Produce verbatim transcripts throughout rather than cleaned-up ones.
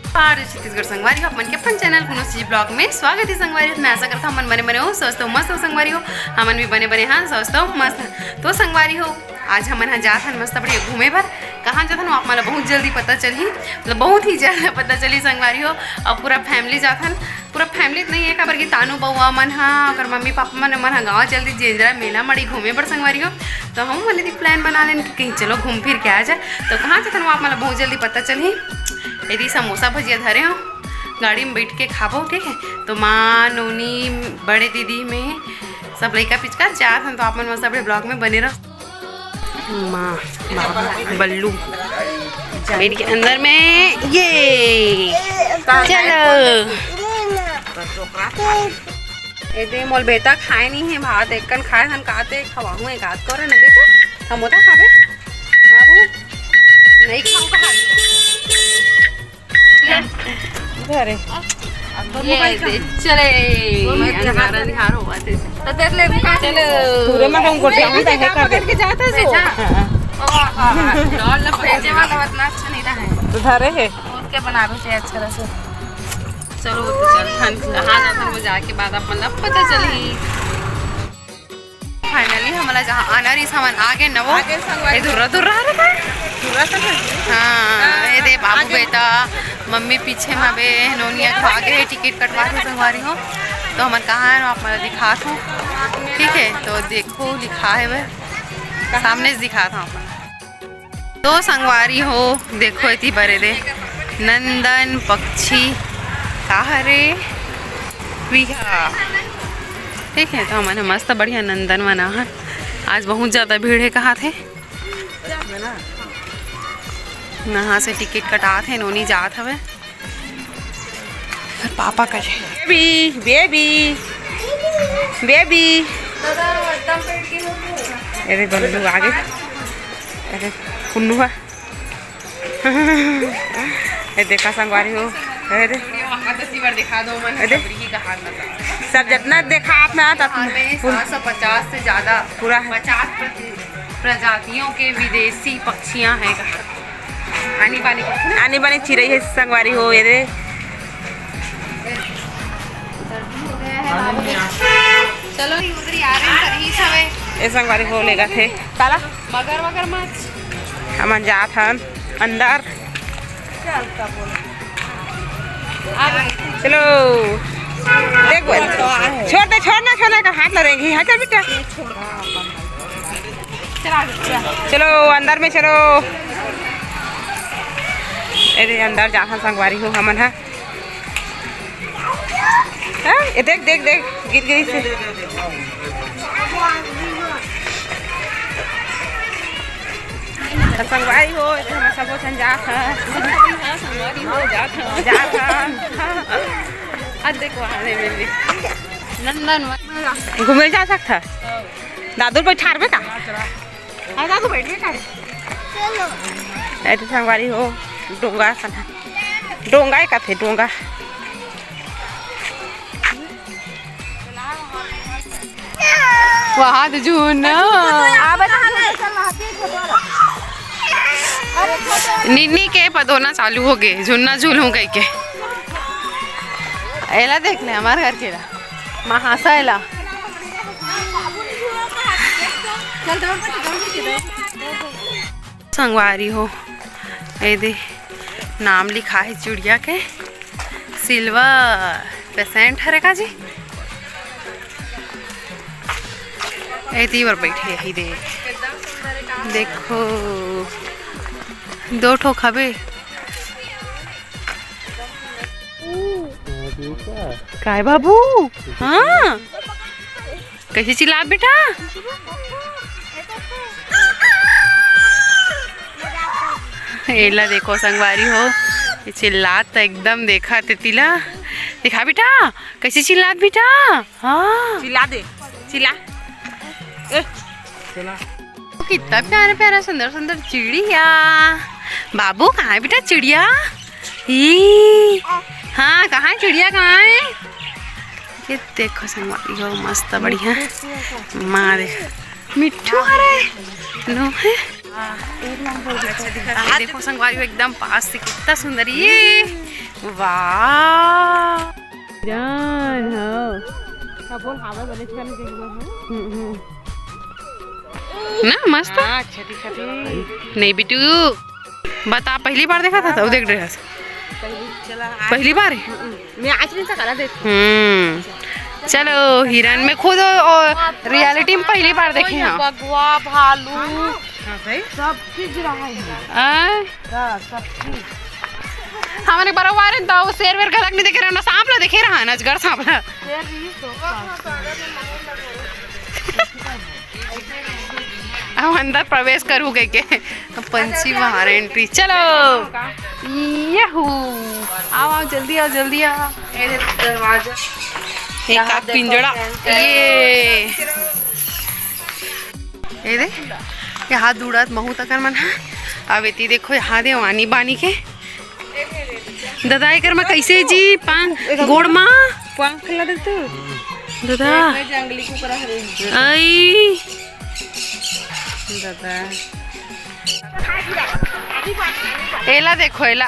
नमस्कार छत्तीसगढ़ संगवारी हो, आप मन के अपन चैनल कुनो चीज ब्लॉग में स्वागत है संगवारी हो। मैं आशा करता हूँ, हमन बने बने हो, स्वस्थ हो, मस्त हो संगवारी हो। हमन भी बने बने हाँ, स्वस्थ हो, मस्त हो। तो संगवारी हो, आज हमन ह जात हन मस्त बढ़िया घूमे बर। कहाँ जात हन, वो आप मन ला बहुत जल्दी पता चलही, मतलब बहुत ही जल्द पता चलही संगवारी हो। और पूरा फैमिली जात हन, पूरा फैमिली तो नहीं है, काबर कि तानू बउआ मन हा, ओकर मम्मी पापा मन, मन हा गाँव चल दी जेंजरा मेला मड़ी घूमे बर संगवारी हो। तो हम मन यदि प्लान बना लेन कि कहीं चलो घूम फिर के आ जाए। तो कहाँ जात हन, वो आप मन ला बहुत जल्दी पता चलही। यदि समोसा भजिया धरे हो, गाड़ी में बैठ के खाबो, ठीक है। तो माँ, नोनी, बड़े दीदी में सब लइका पिचका जात हन, तो आप मन मस्त अपने ब्लॉग में बने रहो। माँ, बाबा, बल्लू बैठ के अंदर में, ये चलो। ए दे, मोर बेटा खाए नहीं है भात, एक कन खाए हन, काते खवाहूँ, एक हाथ करे ना बेटा, समोसा खाबे बाबू, नहीं खाऊँ कहा। धरे। ये दे, चले। अंधार, अंधार होवत हे। तो देख ले, कहाँ चलो। पूरे में हम गोठिया हूँ, तो हे कर दे। पकड़ के जाता है सो। हाँ। डॉल ना भेजे वाला उतना अच्छा नहीं रहा है। तो धरे है। और क्या बनावे से अच्छा रहा सो। चलो, वो तो चल, हम कहाँ जाता है, वो जाके बाद अपन ला पता चलही। फाइनली हमला जहाँ आना रही, सामान आ गए नवो। आ गए संगवारी। ये दुर्रा दुर्रा आ रहा था। दुर्रा था ना? हाँ, ये दे बाबू आगे। बेटा, मम्मी पीछे में बे, नोनिया खा गए, टिकट कटवा के संगवारी हो। तो हमन कहाँ है, आप मन दिखात हो। ठीक है, तो देखो लिखा है वह, सामने से दिखात हो आप मन। तो संगवारी हो, देखो एती बरे दे नंदन पक्षी का हरे विहा। ठीक है, तो हमन ह मस्त बढ़िया नंदन मना है। आज बहुत ज्यादा भीड़ है कहा थे। नहा से टिकट कटात है, नोनी जात हवे। पापा का बेबी, बेबी, बेबी। अरे बल्लू आ गए। अरे कुन्नू है। ये देखा संगवारी हो। अरे। दिखा दो मन अरे। सब जितना देखा आप ना, ततना में सात सौ पचास से ज्यादा पूरा है। पचास प्रति-, प्रजातियों के विदेशी पक्षियां हैं कहा। आनी बानी पक्षी ना? आनी बानी चिरई है संगवारी हो, ये दे। चलो, उधर ही आ रहे हैं, सर, ही सब है। ये संगवारी हो लेगा थे। काला? मगर, मगरमच्छ। हमन जात हन अंदर। चलो, देख बोल। छोड़ दे, छोड़ ना, छोड़ ना, का हाथ लड़ेंगी। हाँ, चल बेटा। चलो, अंदर में चलो। अरे, अंदर जात हन संगवारी हो हमन हा। हाँ, ये देख, देख, देख, गिर गई से। तो संगवारी हो, ये हम सबो झन जात हन। संगवारी हो, जात हन। जात हन। अब देखो, आने में भी। नंदन वन। घूमे जा सकता। दादू बैठारबे का? हाँ, दादू बैठ गए। अरे संगवारी हो, डोंगा सना। डोंगा ही कथे, डोंगा। वहाँ तो झूलना। निन्नी के पदोना चालू हो गए, झुन्ना झूलूं कह के। एला देख ले, हमार घर के ला। महाशा एला। संगवारी हो, ए दे, नाम लिखा है चिड़िया के। सिल्वर पेसेंट हरे का जी? एती बर बैठे ही दे। देखो, दो ठो खाबे। काय बाबू? हाँ, कैसे चिल्लात बेटा? एला देखो संगवारी हो, ये चिल्लात एकदम, देखा ते तिला। देखा बेटा, कैसे चिल्लात बेटा? हाँ। चिल्ला दे, चिल्ला। ए। कितना प्यारा प्यारा सुंदर सुंदर चिड़िया। बाबू, कहाँ है बेटा चिड़िया? ई। हाँ, कहाँ है चिड़िया, कहाँ है? ये देखो संगवारी हो, मस्त बढ़िया। माँ देख, मिट्ठू हरे। नो है। ये देखो संगवारी हो, एकदम पास से कितना सुंदर ये। वाह। जान हो। सब बोल, हवा बने चुका नहीं देखो, हाँ? हम्म, हम्म। ना, मस्त। हाँ, अच्छा दिखत हे। नहीं बिटू, बता, पहली बार देखा था, तब देख रहे हस। पहली चला, आज पहली बार? हम्म, मैं आज नहीं सकला देख। हम्म, चलो, हिरन में खुद और reality में पहली बार देखे हैं। बगवा, भालू, हाँ, सही। सब चीज रहा है। आय? हाँ, सब चीज। हमन एक बार वारे त शेर वेर घलक नहीं देखे रहना, सांप ला देखे रहना, अजगर सांप ला। शेर नहीं, तो अब अंदर प्रवेश करू कह के पंछी बाहर entry। चलो, यहू, आओ, आओ, जल्दी आओ, जल्दी आओ। ये दे दरवाजा। एक यहाँ का देखो, पिंजड़ा। ये, ये दे, यहाँ दूड़त महू तकन मन हा। अब एती देखो, यहाँ दे आनी बानी के। दादा, एकर म कैसे जी पान गोड़ म? पान खिला दे तू। दादा। एक में जंगली कुकरा हरे। आई। दादा। एला देखो, एला।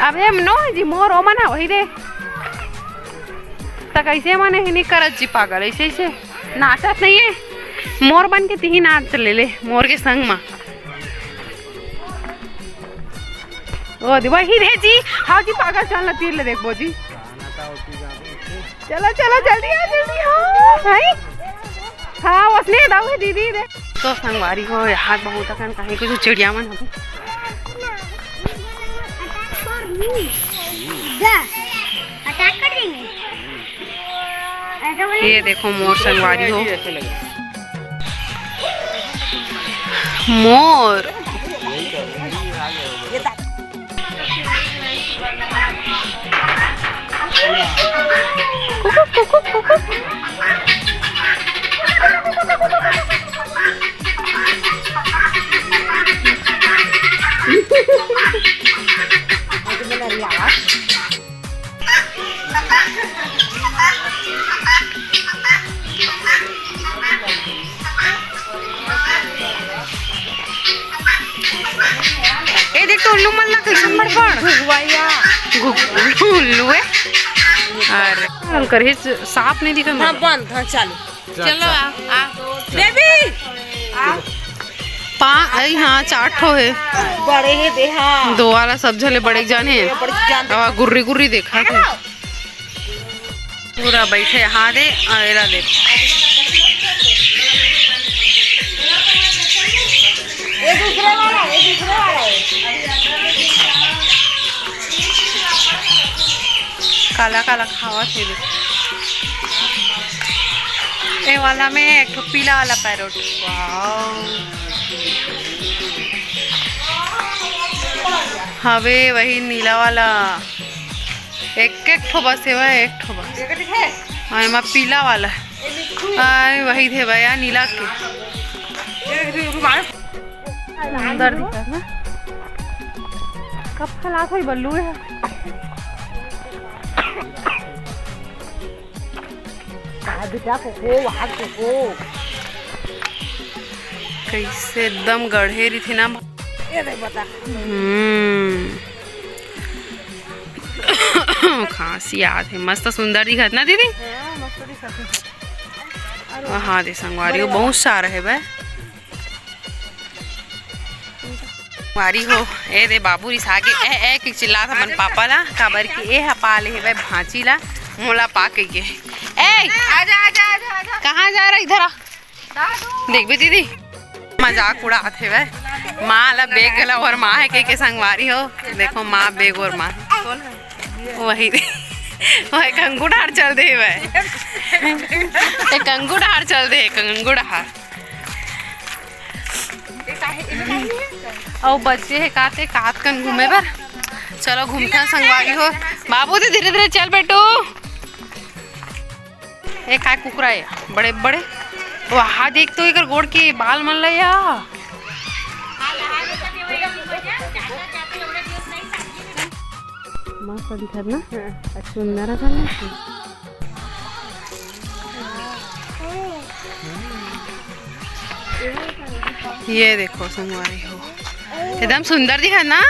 अबे नो जी, मोर ओमन है, वही दे। त कैसे मने ही नहीं करत जी पागल, ऐसे, ऐसे नाचत नहीं है। मोर बन के तिही नाच ले ले, मोर के संग मा। ओ दे, वही रे जी, हाँ जी, पागल चल ना, तीर ले देखबो जी। चलो, चलो, जल्दी आओ, जल्दी आओ। भाई, हाँ, उसने दाऊ है दीदी दे। तो संगवारी हो, यहाँ बहुत अकन कहीं कुछ चिड़िया मन हवे। अटैक कर देंगे। ये देखो मोर संगवारी हो। मोर। कुकुक, कुकुक, कुकुक। ए देख तो उल्लू मन ला कैसन बड़बड़। घुघुआइया। घुघ-, उल्लू, उल्लू है। अरे, हम करही स-, सांप नहीं दिखा हाँ, मेरे। बंद, हाँ, चालू। चलो, आ, आ। बेबी, आ। पा-, आई हाँ, चार ठो है। बड़े है देहा। दो वाला सब झले बड़े जाने। बड़े जान। अब गुर्री गुर्री देखा थे। पूरा बैठे, हाँ दे, आ, एला दे। ये दूसरे वाला है, ये दूसरे वाला है। काला काला खावा थे दे। ए वाला में एक ठो पीला वाला पैरोट। वाओ। हवे वही नीला वाला। एक एक ठो बस हे भाई, एक ठो बस। हाँ, एमा पीला वाला। हाँ, वही थे भाई, यार, नीला के। अंदर दिखा ना। कब खलास होई बल्लू है? कहाँ बेटा, कोको, वहाँ कोको। कैसे एकदम गढ़े रहिथे ना। ये देख बता। हम्म। खांसी आत हे। मस्त सुंदर दिखत ना दीदी? हाँ, मस्त दिखत हे। हाँ दे संगवारी हो, बहुत सारा हे बे। संगवारी हो, ए दे बाबू रिस आगे, ए, ए, के चिल्लात अपन पापा ला, काबर कि ए ह पा ले हे बे भांची ला, मोला पा के के। ए! आजा, आजा, आजा, आजा। कहाँ जा रहा? इधर आ। दादू। देख बे दीदी, मजाक उड़ात हे बे। माँ ला बेग घला और माँ हे के, के संगवारी हो। देखो माँ बेग और माँ। वही, वही कंगू डार चल दे बे। ए कंगू डार चल दे, कंगू डार। अउ बच्चे हे काते कात कन घूमे बर। चलो घूमथन संगवारी हो। बाबू दे धीरे धीरे चल बेटू। ए काय कुकरा हे बड़े बड़े। वाह देख तो एकर गोड़ के बाल मन ल या। मस्त दिखत ना? हाँ। अच्छा, सुंदर असन ना? ये देखो संगवारी हो, एकदम सुंदर दिखत ना?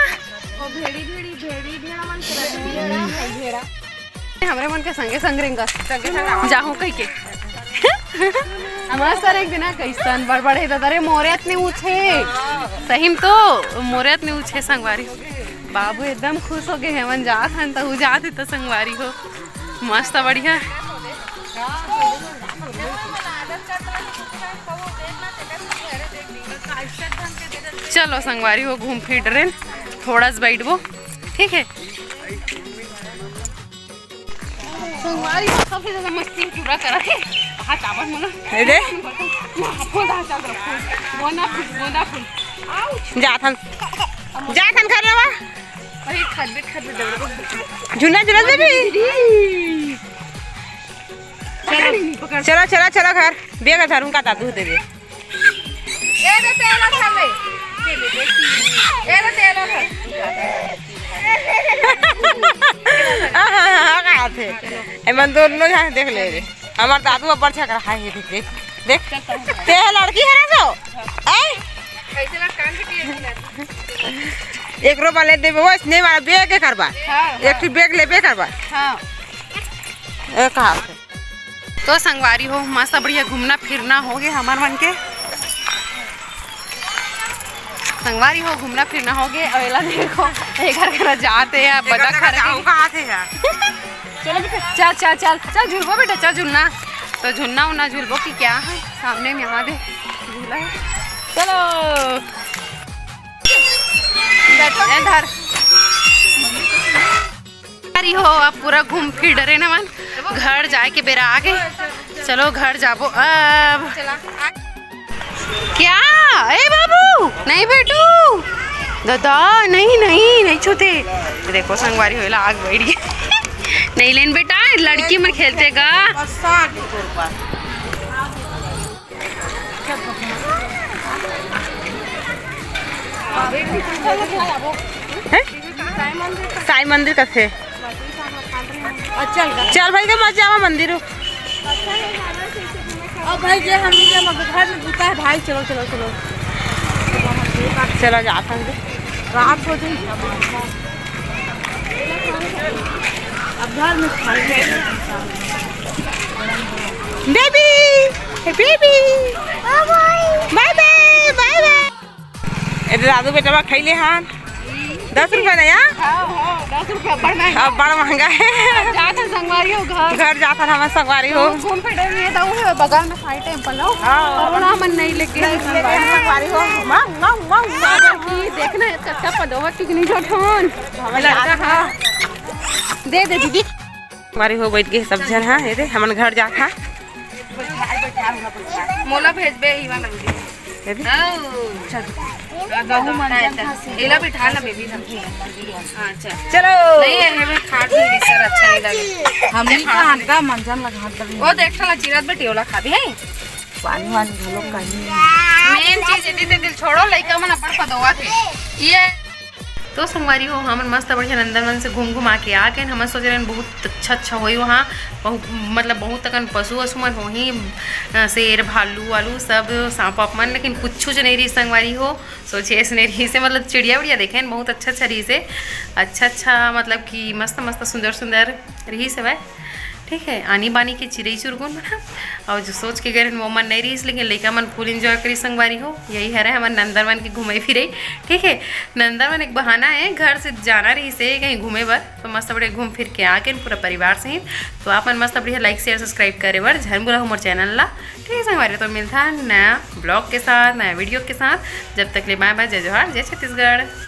भेड़ी, भेड़ी, भेड़ी, भेड़ा मन के रखी। भेड़ा, भेड़ा। हमरे मन के संगे संग रेंगस। संगे संग आवा। जाहूं कहि के। मस्त एक दिन कइसन बड़ बड़ हे दादा रे, मोरे अतने ऊंच हे। सही में तो मोरे अतने ऊंच हे संगवारी। बाबू एकदम खुश हो गे हे, मन जात हन त उ जात हे त संगवारी हो। मस्त बढ़िया। चलो संगवारी हो, घूम फिर डरेन, थोड़ा सा बैठबो, ठीक है। संगवारी हो, सबसे ज्यादा मस्ती पूरा करा के हाथ आवाज मना। ए दे। गोंदा फूल, गोंदा फूल। जाथन, जाथन घर लेवा। अरे खदबे खदबे दे। झुन्ना झुन्ना देबी। चलो चलो चलो घर। बेग धरुन का दादू दे दे। ए दे तेल धर ले। ए दे तेल धर। आहा, आहा, आहा, का थे? एमन दोनों झन देख ले रे। हमर दादू अब्बड़ झगड़ा है, ये देख, देख, देख। ते लड़की है ना तो? ऐ? एकरो वाले देबे, वो इसने वाला बेग के करबा। हाँ, एक ठो बेग लेबे करबा। हाँ। ए, कहा से? तो संगवारी हो, मस्त बढ़िया घूमना फिरना हो गे हमर मन के। संगवारी हो, घूमना फिरना हो गे। अउ एला देखो, एकर घर जात हे या बदक घर कहाँ थे यार? चलो बेटा, चल, चल, चल, चल, झूलबो बेटा, चल झूलना। तो झूलना उलना झूलबो कि क्या है? सामने में यहाँ दे झूला है। चलो। ए, धर। अरे हो, अब पूरा घूम फिर डरे ना मन, घर जाए के बेरा आ गे। चलो घर जाबो अब। क्या? ए बाबू, नहीं बैठू। दादा, नहीं, नहीं, नहीं छूते। देखो संगवारी हो एला आग बैठ गे। नहीं लेन बेटा, लड़की मन खेलथे गा। हैं? साई मंदिर कथे। चल भाई के मत जावा मंदिर। अब भाई जे हम लोग के घर में बूता है भाई, चलो, चलो, चलो। चलो जात हन। रात हो जाई। अब घर में खाई। बेबी, बेबी, बाय बाय, बाय बाय। ए दादू बेटवा खैले हन। दस रुपया ना यार? हाँ, हाँ, दस रुपया बड़ महंगा। अब बड़ महंगा है। जात हन संगवारी हो घर। घर जात हन हमर संगवारी हो। घूम फिर रहे हैं तो वो बगल में साई टेम्पल हो। हाँ। और ना मन नहीं लेके नहीं लेके संगवारी हो। मांग, मांग, मांग, मांग। की देखना है कच्चा पदोवा कितनी झटन। हमारे लड़का लड़का हाँ। दे दे दीदी। संगवारी हो बैठ गे सब झन हा, ये दे हमन घर जात हा। मोला भेजबे इवा मंदिर। ये दे। आओ। चल। गहूं मंजन था से। एला बिठा ना बेबी हम। हाँ, चल। चलो। नहीं है, हमें खाट में बिस्तर अच्छा नहीं लगे। हमनी का हंता मंजन लगा हंता भी। वो देख साला चिरात बेटी ओला खा भी है। पानी वानी घलो कहीं। मेन चीज यदि ते दिल छोड़ो, लइका मन अपन पदोवा थे। ये तो संगवारी हो, हमन मस्त बढ़िया नंदनवन से घूम घुमा के आ गए। हमन सोच रहे हैं बहुत अच्छा अच्छा होई वहाँ, बहुत, मतलब बहुत अकन पशु वशु मन होही, अ, शेर भालू वालू सब सांप वाप मन, लेकिन कुछ नहीं रही संगवारी हो। सोचे ऐसे नहीं रही से, मतलब चिड़िया उड़िया देखे हैं, बहुत अच्छा अच्छा रही से, अच्छा अच्छा मतलब कि मस्त मस्त सुंदर सुंदर रही से भाई। ठीक है, आनी बानी के चिरई चुरगुन बना। और जो सोच के गए रहे वो मन नहीं रही, लेकिन लइका मन full enjoy करी संगवारी हो। यही हरे हमर नंदनवन के घूमे फिरे। ठीक है, नंदनवन एक बहाना है, घर से जाना रही से कहीं घूमे बर, तो मस्त बढ़िया घूम फिर के आके पूरा परिवार सहित। तो आप मन मस्त बढ़िया like share subscribe करे बर झन भुलाहू मोर channel ला। ठीक है संगवारी, तो मिलता है नया vlog के साथ, नया video के साथ। जब तक ले bye bye, जय जोहार, जय छत्तीसगढ़।